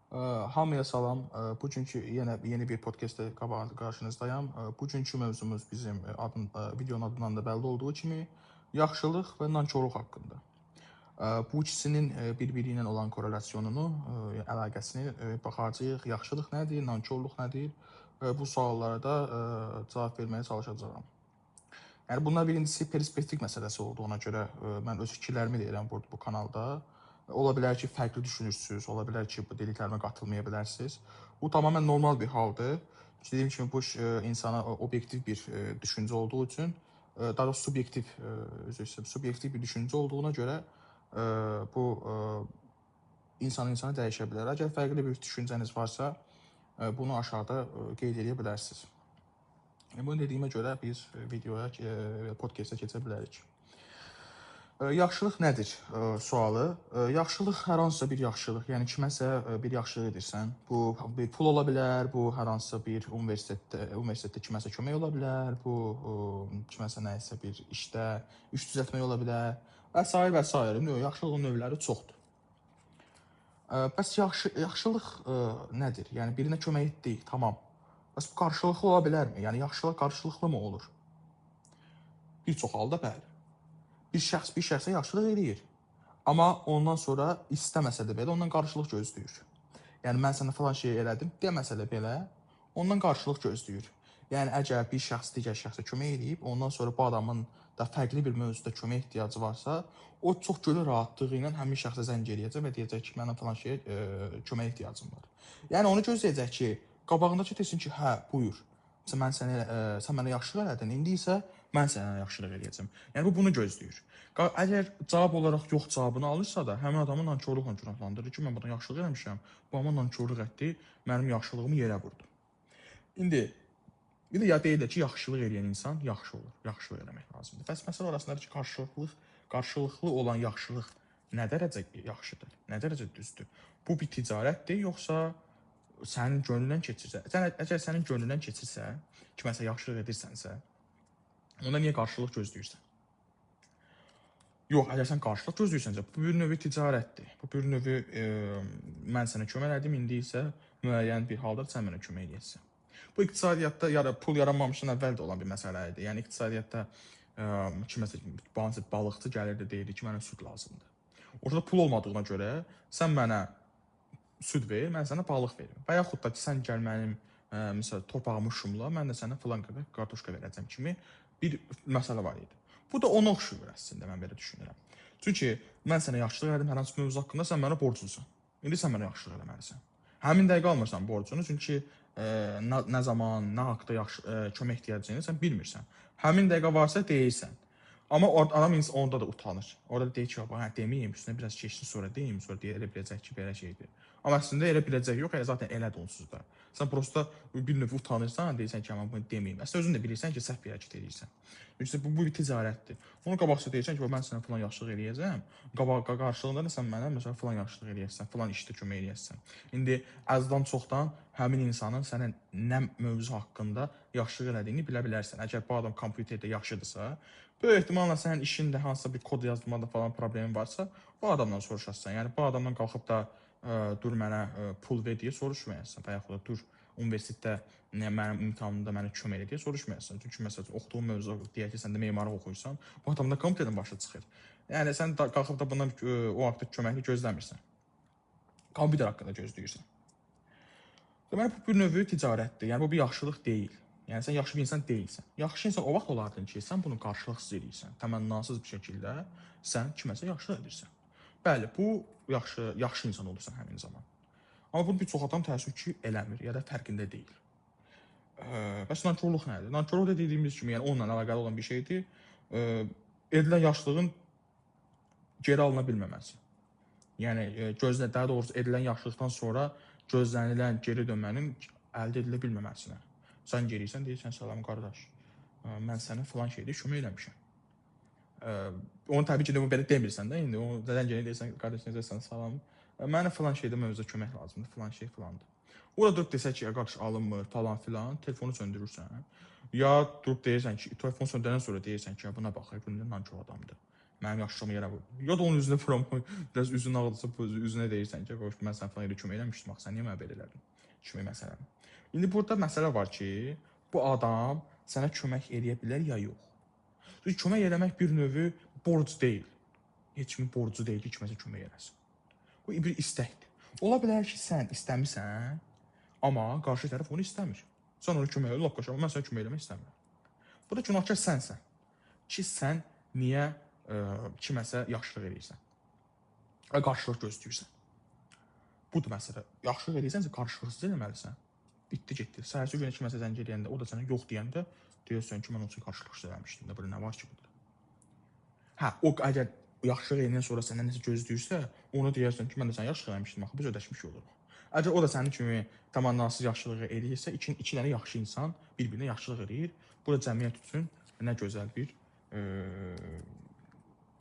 Hamıya salam. Bugünkü yenə yeni bir podkastda qarşınızdayam. Bugünkü mövzumuz bizim videonun adından da bəlli olduğu kimi yaxşılıq və nankorluq haqqında. Bu ikisinin bir-biri ilə olan korrelasyonunu, əlaqəsini baxacağıq. Yaxşılıq nədir, nankorluq nədir? Bu suallara da cavab verməyə çalışacağam. Yəni bunlar birincisi perspektiv məsələsi olduğuna görə mən öz fikirlərimi deyirəm burada bu kanalda. Ola bilər ki, fərqli düşünürsüz, ola bilər ki, bu dediklərimə qatılmaya bilərsiniz. Bu tamamilə normal bir haldır. Dediyim kimi bu insana obyektiv bir düşüncə olduğu üçün, daha doğrusu subyektiv, üzr istəyirəm, subyektiv bir düşüncə olduğuna görə bu insan insana dəyişə bilər. Əgər fərqli bir düşüncəniz varsa, bunu aşağıda qeyd edə bilərsiniz. Bunu dediyimə görə biz videoya, podkastə keçə bilərik. Yaxşılıq nədir sualı. Yaxşılıq hər hansısa bir yaxşılıq. Yəni kiməsə bir yaxşılıq edirsən. Bu bir pul ola bilər, bu hər hansısa bir universitetdə kiməsə kömək ola bilər, bu kiməsə nəyisə bir işdə iş düzəltmək ola bilər və sair və sair. Yaxşılığın növləri çoxdur. Bəs yaxşılıq nədir? Yəni birinə kömək etdik, tamam. Bəs bu qarşılıqlı ola bilərmi? Yəni yaxşılıq qarşılıqlı mı olur? Bir çox halda bəli. Bir şəxs bir şəxsə yaxşılıq eləyir. Amma ondan sonra istəməsə də belə ondan qarşılıq gözləyir. Yəni mən sənə falan şey elədim deməsə də belə ondan qarşılıq gözləyir. Yəni əgər bir şəxs digər şəxsə kömək eləyib, ondan sonra bu adamın da fərqli bir mövzuda kömək ehtiyacı varsa, o çox gönül rahatlığı ilə həmin şəxsə zəng eləyəcək və deyəcək ki, mənə falan şeyə kömək ehtiyacım var. Yəni onu gözləyəcək ki, qabağındakı desin ki, hə, buyur. Məsələn, sən mənə yaxşılıq elədin, indi isə mən sənə yaxşılıq eləyəcəm. Yəni bu bunu gözləyir. Əgər cavab olaraq yox cavabını alırsa da, həmin adamı nankorluqla günahlandırır ki, mən buna yaxşılıq eləmişəm, bu amma nankorluq etdi, mənim yaxşılığımı yerə vurdu. İndi bir də ya deyirlər ki, yaxşılıq eləyən insan yaxşı olur. Yaxşılıq eləmək lazımdır. Bəs məsələ orasındadır ki, qarşılıqlı olan yaxşılıq nə dərəcə yaxşıdır, nə dərəcə düzdür? Bu bir ticarətdir, yoxsa sənin könlündən keçirsə, əgər sənin könlündən keçirsə, kiməsə yaxşılıq edirsənsə, onda niyə qarşılıq gözləyirsən? Yox, əgər sən qarşılıq gözləyirsənsə, bu bir növ ticarətdir. Bu bir növ mən sənə kömək elədim, indi isə müəyyən bir halda sən mənə kömək eləyəsən. Bu iqtisadiyyatda pul yaranmamışdan əvvəl də olan bir məsələ idi. Yəni iqtisadiyyatda kiməsə hansı balıqçı gəlirdi, deyirdi ki, mənə süd lazımdır. Ortada pul olmadığına görə sən mənə süd ver, mən sənə balıq verim. Və yaxud da ki, sən gəl mənim məsələn torpağımı şumla, mən də sənə filan qədər kartoşka verəcəm kimi bir məsələ var idi. Bu da ona oxşuyur əslində, mən belə düşünürəm. Çünki mən sənə yaxşılıq elədim hər hansı bir mövzu haqqında, sən mənə borclusan. İndi sən mənə yaxşılıq eləməlisən. Həmin dəqiqə almırsan borcunu, çünki nə zaman, nə haqda yaxşı kömək ehtiyacını sən bilmirsən. Həmin dəqiqə varsa deyirsən. Amma adam onda da utanır. Orada deyir ki, hə, deməyim, üstünə biraz keçsin sonra deyim, sonra deyir, elə biləcək ki, belə şeydir. Amma əslində elə biləcək yox, elə zaten elədir onsuz da. Sən prosta bir növ utanırsan, deyirsən ki, mən bunu deməyim. Əslində özün də bilirsən ki, səhv bir hərəkət edirsən. Çünki bu bir ticarətdir. Onu qabaqca deyirsən ki, mən sənə filan yaxşılıq eləyəcəm. Qarşılığında da sən mənə məsələn filan yaxşılıq eləyəsən, filan işdə kömək eləyəsən. İndi azdan çoxdan həmin insanın sənə nə mövzu haqqında yaxşılıq elədiyini bilə bilərsən. Əgər bu adam kompüterdə yaxşıdırsa, böyük ehtimalla sənin işində hansısa bir kod yazdırmada falan problemin varsa, bu adamdan soruşasan. Yəni bu adamdan qalxıb da dur mənə pul ver deyə soruşmayasan və yaxud da dur universitetdə mənim imtahanımda mənə kömək elə deyə soruşmayasan. Çünki məsələn oxuduğun mövzu deyək ki, sən də memarlıq oxuyursan, bu adam da kompüterdən başa çıxır. Yəni sən da qalxıb da bundan o haqda köməkli gözləmirsən. Kompüter haqqında gözləyirsən. Deməli bu bir növ ticarətdir. Yəni bu bir yaxşılıq deyil. Yəni sən yaxşı bir insan deyilsən. Yaxşı insan o vaxt olardın ki, sən bunu qarşılıqsız eləyirsən. Təmənnasız bir şəkildə sən kiməsə yaxşılıq edirsən. Bəli, bu yaxşı insan olursan həmin zaman. Amma bunu bir çox adam təəssüf ki, eləmir ya da fərqində deyil. Bəs nankorluq nədir? Nankorluq da dediyimiz kimi, yəni onunla əlaqəli olan bir şeydir. Edilən yaxşılığın geri alına bilməməsi. Yəni daha doğrusu edilən yaxşılıqdan sonra gözlənilən geri dönmənin əldə edilə bilməməsinə. Sən gelirsən, deyirsən, salam qardaş, mən sənə filan şeydə kömək eləmişəm. Onu təbii ki, belə demirsən də indi, onu nədən gəlin deyirsən, qardaş, necəsən, salam, mənə filan şeydə mövzuda kömək lazımdır, filan şey filandır. Orada durub desə ki, qardaş alınmır, falan filan, telefonu söndürürsən. Ya durub deyirsən ki, telefonu söndürəndən sonra deyirsən ki, buna bax, bu nə nankor adamdır. Mənim yaxşılığım yerə bu. Ya da onun üzünə vuram, biraz üzünü ağrıdsa, üzünə deyirsən ki, qoş, mən sənə falan elə kömək eləmişdim, axı sən niyə mənə belə elədin? Kimi məsələn. İndi burada məsələ var ki, bu adam sənə kömək eləyə bilər ya yox. Çünki kömək eləmək bir növü borc deyil. Heç kimin borcu deyil ki, kiməsə kömək eləsin. Bu bir istəkdir. Ola bilər ki, sən istəmisən, amma qarşı tərəf onu istəmir. Sən ona kömək elə, lap qaşa, mən sənə kömək eləmək istəmirəm. Burada günahkar sənsən ki, sən niyə kiməsə yaxşılıq eləyirsən və qarşılıq gözləyirsən. Budur məsələ. Yaxşılıq eləyirsənsə qarşılıqsız eləməlisən. Bitdi, getdi. Səhərsi günə kiməsə zəng eləyəndə, o da sənə yox deyəndə deyirsən ki, mən onun üçün qarşılıqsız eləmişdim də, belə nə var ki burada? Hə, o əgər yaxşılıq eləyəndən sonra səndən nəsə gözləyirsə, onu deyərsən ki, mən də sənə yaxşılıq eləmişdim, axı biz ödəşmiş oluruq. Əgər o da sənin kimi təmənnasız yaxşılığı eləyirsə, iki dənə yaxşı insan bir-birinə yaxşılıq eləyir. Bu da cəmiyyət üçün nə gözəl bir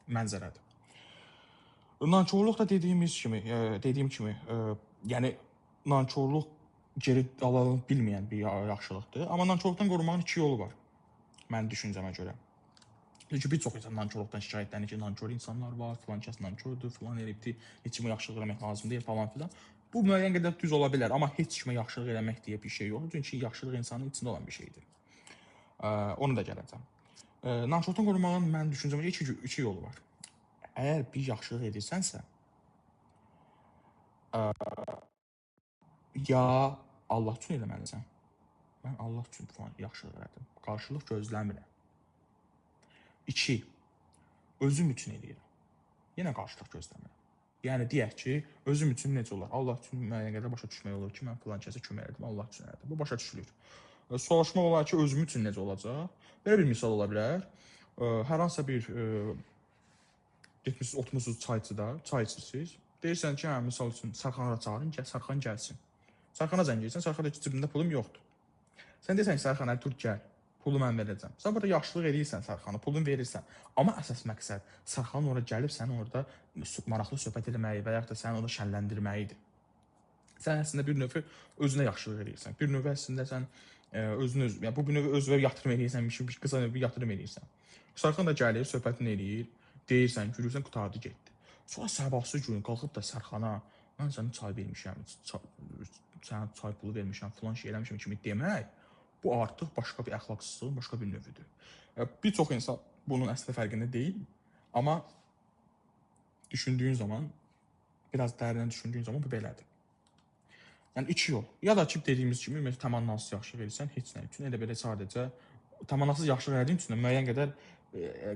mənzərədir. Nankorluq da dediyimiz kimi, dediyim kimi, yəni nankorluq geri ala bilməyən bir yaxşılıqdır. Amma nankorluqdan qorunmağın iki yolu var, mənim düşüncəmə görə. Çünki bir çox insan nankorluqdan şikayətlənir ki, nankor insanlar var, filan kəs nankordur, filan elibdir, heç kimə yaxşılıq eləmək lazım deyil, falan filan. Bu müəyyən qədər düz ola bilər, amma heç kimə yaxşılıq eləmək deyə bir şey yoxdur. Çünki yaxşılıq insanın içində olan bir şeydir. Onu da gələcəm. Nankorluqdan qorunmağın mənim düşüncəmə görə iki yolu var. Əgər bir yaxşılıq edirsənsə, ya Allah üçün eləməlisən. Mən Allah üçün falan yaxşılıq elədim. Qarşılıq gözləmirəm. 2. Özüm üçün eləyirəm. Yenə qarşılıq gözləmirəm. Yəni deyək ki, özüm üçün necə olar? Allah üçün müəyyən qədər başa düşmək olur ki, mən filan kəsə kömək elədim, Allah üçün elədim. Bu başa düşülür. Suallaşmaq olar ki, özüm üçün necə olacaq? Belə bir misal ola bilər. Hər hansısa bir getmişsiniz, oturmusunuz çayçıda, çay içirsiniz. Deyirsən ki, hə, misal üçün Sərxanı çağırın, gəl, Sərxan gəlsin. Sərxana zəng edirsən, Sərxan deyir ki, cibimdə pulum yoxdur. Sən deyirsən ki, Sərxan, dur gəl, pulu mən verəcəm. Sən burada yaxşılıq eləyirsən Sərxana, pulunu verirsən. Amma əsas məqsəd Sərxanın ora gəlib səni orada maraqlı söhbət eləməyi və yaxud da səni orada şənləndirməyidir. Sən əslində bir növ özünə yaxşılıq eləyirsən. Bir növ əslində sən özünü, yəni bu bir növ özünə yatırım eləyirsən, bir qısa növ yatırım eləyirsən. Sərxan da gəlir, söhbətini eləyir, deyirsən, gülürsən, qurtardı, getdi. Sonra sabahsı gün qalxıb da Sərxana, mən sənə çay vermişəm, sənə çay pulu vermişəm, filan şey eləmişəm kimi demək, bu artıq başqa bir əxlaqsızlığın başqa bir növüdür. Bir çox insan bunun əslində fərqində deyil, amma düşündüyün zaman, biraz dərindən düşündüyün zaman bu belədir. Yəni iki yol. Ya da ki, dediyimiz kimi, ümumiyyətlə təmənnasız yaxşılıq edirsən, heç nə üçün, elə belə sadəcə təmənnasız yaxşılıq elədiyin üçün də müəyyən qədər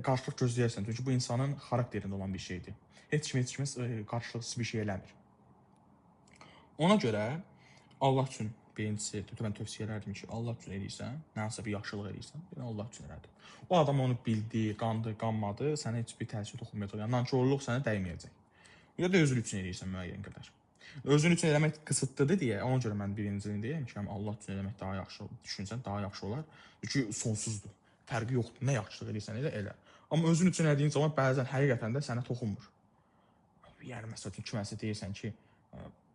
qarşılıq gözləyərsən. Çünki bu insanın xarakterində olan bir şeydir. Heç kim heç kimə qarşılıqsız bir şey eləmir. Ona görə Allah üçün birincisi, mən tövsiyə edərdim ki, Allah üçün eləyirsən, nə hansısa bir yaxşılıq eləyirsən, yəni Allah üçün elədim. O adam onu bildi, qandı, qanmadı, sənə heç bir təsir toxunmayacaq. Yəni nankorluq sənə dəyməyəcək. Ya da özün üçün eləyirsən müəyyən qədər. Özün üçün eləmək qısıtlıdır deyə, ona görə mən birincini deyirəm ki, Allah üçün eləmək daha yaxşı, düşünsən daha yaxşı olar. Çünki sonsuzdur. Fərqi yoxdur. Nə yaxşılıq eləyirsən elə, elə. Amma özün üçün elədiyin zaman bəzən həqiqətən də sənə toxunmur. Yəni məsəl üçün kiməsə deyirsən ki,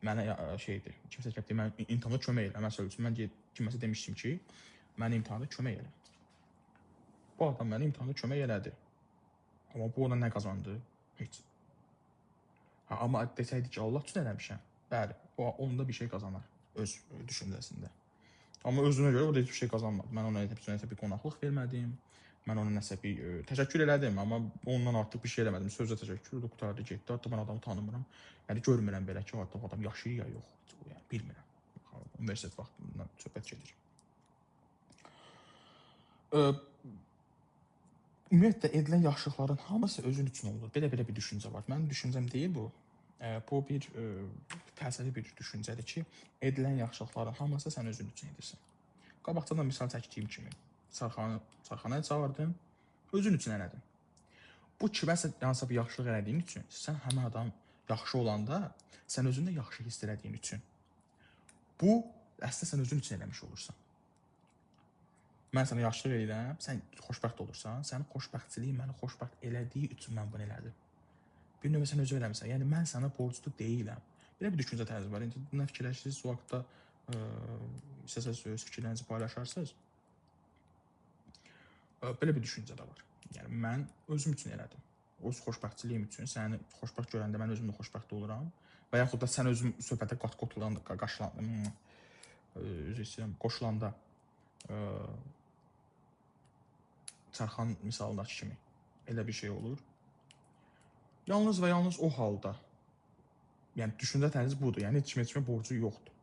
mənə şeydir, kimsə gəlib deyir, mən imtahanda kömək elə. Məsəl üçün, mən kiməsə demişdim ki, mənə imtahanda kömək elə. Bu adam mənə imtahanda kömək elədi. Amma bu ona nə qazandı? Heç. Ha, amma desəydi ki, Allah üçün eləmişəm. Bəli, o onda bir şey qazanar öz düşüncəsində. Amma özünə görə o da heç bir şey qazanmadı. Mən ona nəsə bir qonaqlıq vermədim. Mən ona nəsə bir təşəkkür elədim, amma ondan artıq bir şey eləmədim. Sözlə təşəkkür qurtardı, getdi. Artıq mən adamı tanımıram. Yəni görmürəm belə ki, artıq adam yaşayır ya yox. Yəni bilmirəm. Universitet vaxtından söhbət gedir. Ümumiyyətlə edilən yaxşılıqların hamısı özün üçün olur. Belə bir düşüncə var. Mənim düşüncəm deyil bu. Bu bir fəlsəfi bir düşüncədir ki, edilən yaxşılıqların hamısı sən özün üçün edirsən. Qabaqdan da misal çəkdiyim kimi, Sərxanaya çağırdın, özün üçün elədin. Bu kiməsə hansısa bir yaxşılıq elədiyin üçün, sən həmin adam yaxşı olanda, sən özünü də yaxşı hiss elədiyin üçün. Bu, əslində sən özün üçün eləmiş olursan. Mən sənə yaxşılıq eləyirəm, sən xoşbəxt olursan, sənin xoşbəxtçiliyin məni xoşbəxt elədiyi üçün mən bunu elədim. Bir növə sən özü eləmirsən. Yəni mən sənə borclu deyiləm. Belə bir düşüncə tərzi var. İndi nə fikirləşirsiniz, o vaxtda istəsəz öz fikirlərinizi paylaşarsınız. Belə bir düşüncə də var. Yəni mən özüm üçün elədim. Öz xoşbəxtçiliyim üçün səni xoşbəxt görəndə mən özüm də xoşbəxt oluram. Və yaxud da sən özün söhbətə qat-qotulanda, üzr istəyirəm, qoşulanda Çarxan misalındakı kimi elə bir şey olur. Yalnız və yalnız o halda, yəni düşüncə tərzi budur. Yəni heç kimə borcu yoxdur.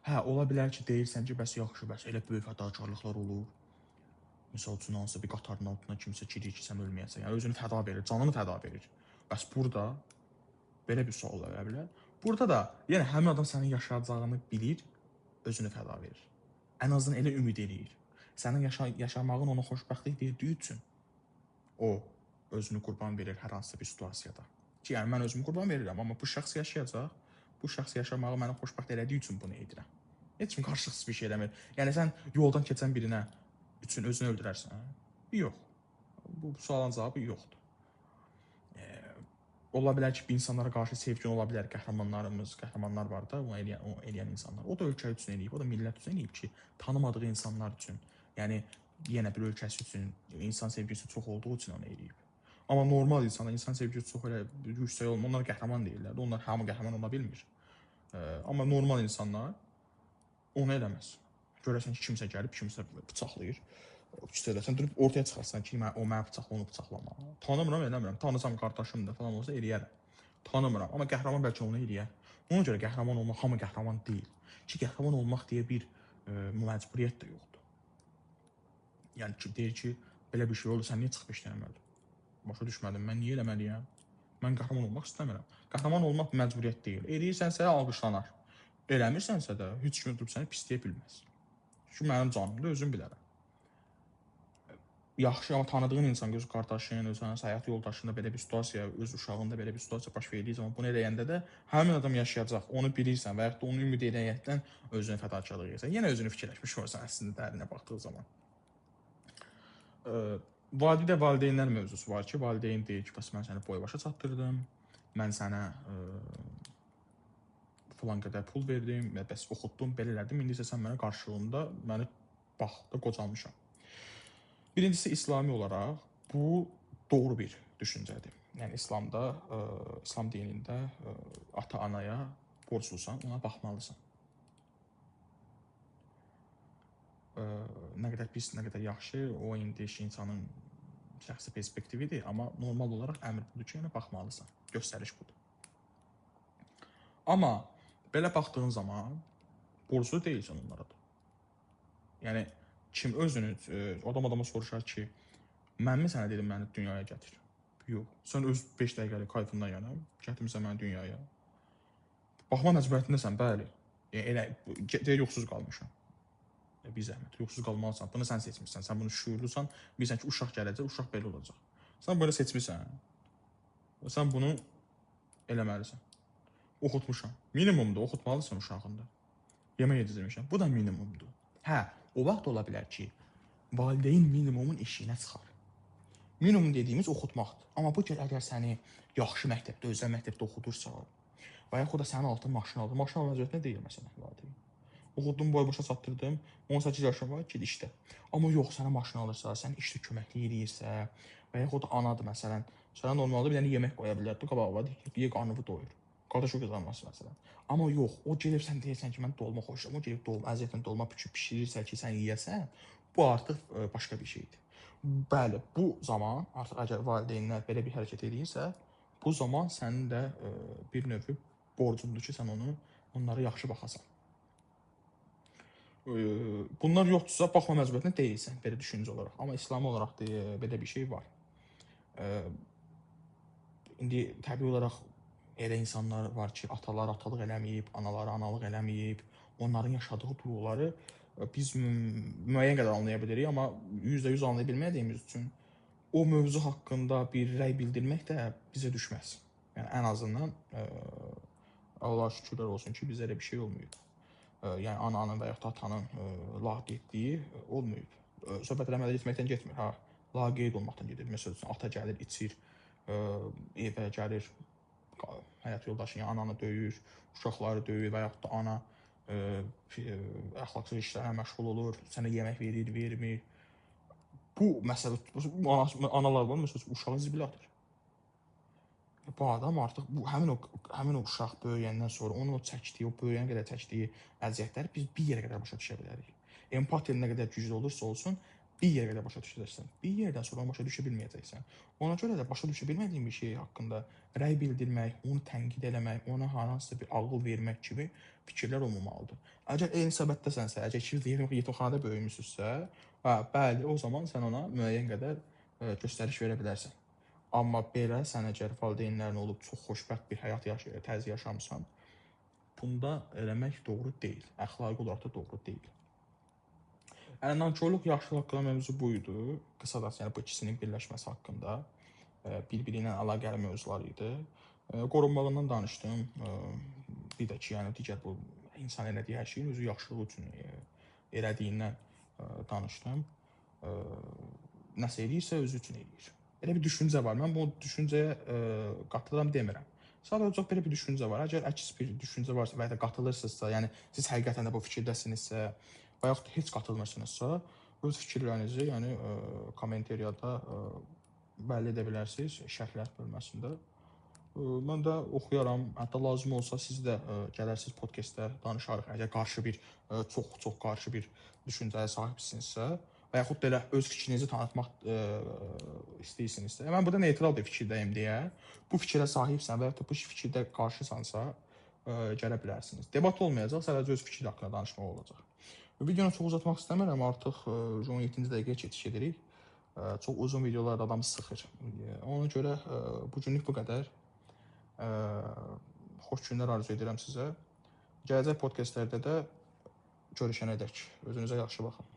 Hə, ola bilər ki, deyirsən ki, bəs yaxşı, bəs elə böyük fədakarlıqlar olur. Misal üçün, hansısa bir qatarın altına kimsə girir ki, sən ölməyəsən. Yəni özünü fəda verir, canını fəda verir. Bəs burada belə bir sual ola bilər. Burada da yəni həmin adam sənin yaşayacağını bilir, özünü fəda verir. Ən azından elə ümid eləyir. Sənin yaşamağın ona xoşbəxtlik verdiyi üçün o özünü qurban verir hər hansısa bir situasiyada. Ki, yəni mən özümü qurban verirəm, amma bu şəxs yaşayacaq. Bu şəxs yaşamağı məni xoşbəxt elədiyi üçün bunu edirəm. Heç kim qarşılıqsız bir şey eləmir. Yəni sən yoldan keçən birinə üçün özünü öldürərsən? Yox. Bu sualın cavabı yoxdur. Ola bilər ki, bir insanlara qarşı sevgin ola bilər, qəhrəmanlarımız, qəhrəmanlar var da, o eləyən insanlar. O da ölkə üçün eləyib, o da millət üçün eləyib ki, tanımadığı insanlar üçün, yəni yenə bir ölkəsi üçün, insan sevgisi çox olduğu üçün onu eləyib. Amma normal insanlar, insan sevgisi çox elə yüksək olmur, onlar qəhrəman deyirlər, onlar hamı qəhrəman ola bilmir. Amma normal insanlar onu eləməz. Görərsən ki, kimsə gəlib, kimsə bıçaqlayır. Sən durub ortaya çıxarsan ki, o mənə bıçaqla, onu bıçaqlama. Tanımıram, eləmirəm. Tanısam qardaşım da falan olsa eləyərəm. Tanımıram. Amma qəhrəman bəlkə onu eləyər. Ona görə qəhrəman olmaq, hamı qəhrəman deyil. Ki, qəhrəman olmaq deyə bir məcburiyyət də yoxdur. Yəni ki, deyir ki, belə bir şey oldu, sən niyə çıxıb işləməlidir? Başa düşmədim, mən niyə eləməliyəm? Mən qəhrəman olmaq istəmirəm. Qəhrəman olmaq məcburiyyət deyil. Eləyirsənsə alqışlanar. Eləmirsənsə də heç kim durub səni pisləyə bilməz. Çünki mənim canımdır, özüm bilərəm. Yaxşı, amma tanıdığın insan, öz qardaşın, öz həyat yoldaşında belə bir situasiya, öz uşağında belə bir situasiya baş verdiyi zaman bunu eləyəndə də həmin adam yaşayacaq, onu bilirsən və yaxud da onu ümid eləyəkdən özünə fədakarlıq edirsən. Yenə özünü fikirləşmiş olursan əslində dərinə baxdığı zaman. Validə valideynlər mövzusu var ki, valideyn deyir ki, bəs mən səni boy başa çatdırdım, mən sənə filan qədər pul verdim, və bəs oxutdum, belə elədim, indi isə sən mənə qarşılığında məni bax da qocalmışam. Birincisi, İslami olaraq bu doğru bir düşüncədir. Yəni İslamda, İslam dinində ata-anaya borclusan, ona baxmalısan. Nə qədər pis, nə qədər yaxşı, o indi insanın şəxsi perspektividir, amma normal olaraq əmr budur ki, yəni baxmalısan. Göstəriş budur. Amma belə baxdığın zaman borclu deyilsən onlara da. Yəni kim özünü, adam adama soruşar ki, mən mi sənə dedim məni dünyaya gətir? Yox. Sən öz 5 dəqiqəlik kayfından yana gətirmirsən məni dünyaya. Baxma məcburiyyətindəsən, bəli. Yəni, elə, deyir, yoxsuz qalmışam. Bir zəhmət, yoxsuz qalmalısan. Bunu sən seçmişsən, sən bunu şüurlusan, bilirsən ki, uşaq gələcək, uşaq belə olacaq. Sən belə seçmişsən. Sən bunu eləməlisən. Oxutmuşam. Minimumdur, oxutmalısan uşağında. Yemək yedirmişəm. Bu da minimumdur. Hə, o vaxt ola bilər ki, valideyn minimumun eşiyinə çıxar. Minimum dediyimiz oxutmaqdır. Amma bu ki, əgər səni yaxşı məktəbdə, özəl məktəbdə oxudursa və yaxud da sənin altın maşın alır, maşın alma məcburiyyətinə deyil məsələn valideyn. Oxudum, boy başa çatdırdım, 18 yaşım var, ged işdə. Amma yox, sənə maşın alırsa, sən işdə köməklik eləyirsə və yaxud da anadır məsələn, sənə normalda bir dənə yemək qoya bilər, qabağa var, ye qarnını doyur. Qardaş o qazanması məsələn. Amma yox, o gedib sən deyirsən ki, mən dolma xoşlayıram, o gedib dolma, əziyyətlə dolma büküb bişirirsə ki, sən yeyəsən, bu artıq başqa bir şeydir. Bəli, bu zaman artıq əgər valideynlər belə bir hərəkət eləyirsə, bu zaman sənin də bir növ borcundur ki, sən onlara yaxşı baxasan. Bunlar yoxdursa, baxma məcburiyyətinə deyilsən, belə düşüncə olaraq. Amma İslami olaraq belə bir şey var. İndi təbii olaraq elə insanlar var ki, atalar atalıq eləməyib, anaları analıq eləməyib, onların yaşadığı duyğuları biz müəyyən qədər anlaya bilirik, amma %100 anlaya bilmədiyimiz üçün o mövzu haqqında bir rəy bildirmək də bizə düşməz. Yəni ən azından Allah'a şükürlər olsun ki, bizə elə bir şey olmayıb. Yəni ananın və yaxud da atanın laqeydliyi olmayıb. Söhbət eləmədə getməkdən getmir, ha, laqeyd olmaqdan gedir. Məsəl üçün, ata gəlir, içir, evə gəlir, həyat yoldaşı, yəni ananı döyür, uşaqları döyür və yaxud da ana əxlaqsız işlərə məşğul olur, sənə yemək verir, vermir. Bu məsələ, analar var, məsəl üçün, uşağı zibil atır. Bu adam artıq bu həmin o uşaq böyüyəndən sonra onun o çəkdiyi, o böyüyənə qədər çəkdiyi əziyyətləri biz bir yerə qədər başa düşə bilərik. Empatiya nə qədər güclü olursa olsun, bir yerə qədər başa düşəcəksən. Bir yerdən sonra onu başa düşə bilməyəcəksən. Ona görə də başa düşə bilmədiyin bir şey haqqında rəy bildirmək, onu tənqid eləmək, ona hansısa bir ağıl vermək kimi fikirlər olmamalıdır. Əgər eyni səbətdəsənsə, əgər ikiniz də yetimxanada böyümüsünüzsə, hə, bəli, o zaman sən ona müəyyən qədər göstəriş verə bilərsən. Amma belə sən əgər valideynlərin olub çox xoşbəxt bir həyat tərzi yaşamısan, bunda eləmək doğru deyil. Əxlaqi olaraq da doğru deyil. Yəni nankorluq, yaxşılıq haqqında mövzu bu idi. Qısacası, yəni bu ikisinin birləşməsi haqqında bir-biri ilə əlaqəli mövzular idi. Qorunmağından danışdım. Bir də ki, yəni digər bu insan elədiyi hər şeyin özü yaxşılıq üçün elədiyindən danışdım. Nəsə eləyirsə özü üçün eləyir. Belə bir düşüncə var. Mən bu düşüncəyə qatılıram demirəm. Sadəcə belə bir düşüncə var. Əgər əks bir düşüncə varsa və ya da qatılırsınızsa, yəni siz həqiqətən də bu fikirdəsinizsə və yaxud da heç qatılmırsınızsa, öz fikirlərinizi, yəni kommentariyada bəlli edə bilərsiniz, şərhlər bölməsində. Mən də oxuyaram. Hətta lazım olsa siz də gələrsiniz podkastdə danışarıq. Əgər qarşı bir çox-çox qarşı bir düşüncəyə sahibsinizsə və yaxud da elə öz fikrinizi tanıtmaq istəyirsinizsə. Mən burada neytral bir fikirdəyim deyə bu fikrə sahibsən və yaxud da bu fikirdə qarşısansa gələ bilərsiniz. Debat olmayacaq, sadəcə öz fikri haqqında danışmaq olacaq. Videonu çox uzatmaq istəmirəm, artıq 17-ci dəqiqəyə keçiş edirik. Çox uzun videolar da adamı sıxır. Ona görə bu günlük bu qədər. Xoş günlər arzu edirəm sizə. Gələcək podkastlərdə də görüşənədək özünüzə yaxşı baxın.